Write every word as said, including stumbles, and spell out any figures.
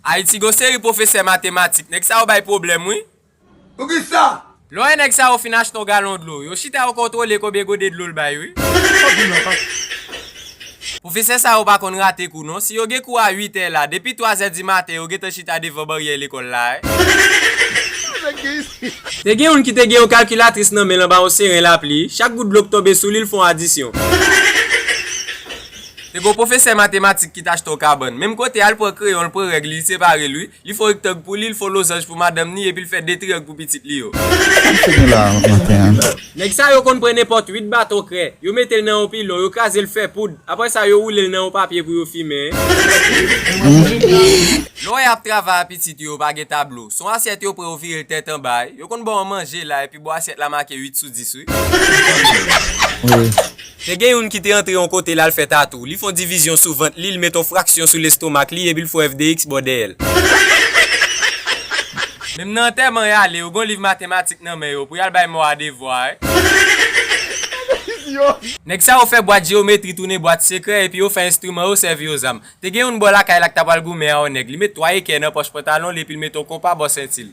Ayiti gon seri pwofesè matematik, nèg sa yo bay pwoblèm, wi. Poukisa? Lè w wè nèg sa yo fin achte yon galon dlo, yo chita yo kontwole konbyen gode dlo l bay, wi. Pwofesè sa yo pa konn rate kou, non. Si yo gen kou a uit è la, depi twa zè di maten, yo gentan chita devan baryè lekòl la, wi. Te gen youn ki te gen yon kalkilatris nan men l anba yon seren lapli. Chak gout dlo k tonbe sou li, l fè yon adisyon. Te gen yon pwofesè matematik ki t achte yon kabann. Menm kote a, l pran kreyon, l pran règ li, li separe l, wi. Li fè yon rektang pou li, l fè yon lozanj pou madanm ni, epi l fè de triyang pou pitit li yo. Sa m fè gen la maten an? Nèg sa yo konn pran nenpòt uit baton krè, yo mete l nan yon pilon, yo kraze l fè poud. Apre sa, yo woule l nan yon papye pou yo fimen. Lè w wè y ap travay a pitit yo, yo pa gen tablo. Se yon asyèt yo pran, yo vire l tèt anba, wi. Yo konn ba w manje la, epi bò asyèt la make uit sou dis, wi. Wi. Te gen youn ki te antre yon kote l al fè tatou. Li fè yon divizyon sou vant li, li met yon fraksyon sou lestomak li, epi l fè yon F D X bò dèyè l. Menm nan antèman y ale, yo gen yon liv matematik nan men yo, pou y al bay mò a devwa, wi. Nèg sa yo fè bwat jeyometri tounen bwat sekrè, epi yo fè enstriman yo sèvi yo zam. Te gen youn bò lakay la ki ta pral goumen a yon nèg. Li met twa ekè nan pòch pantalon li, epi l met yon konpa bò senti l.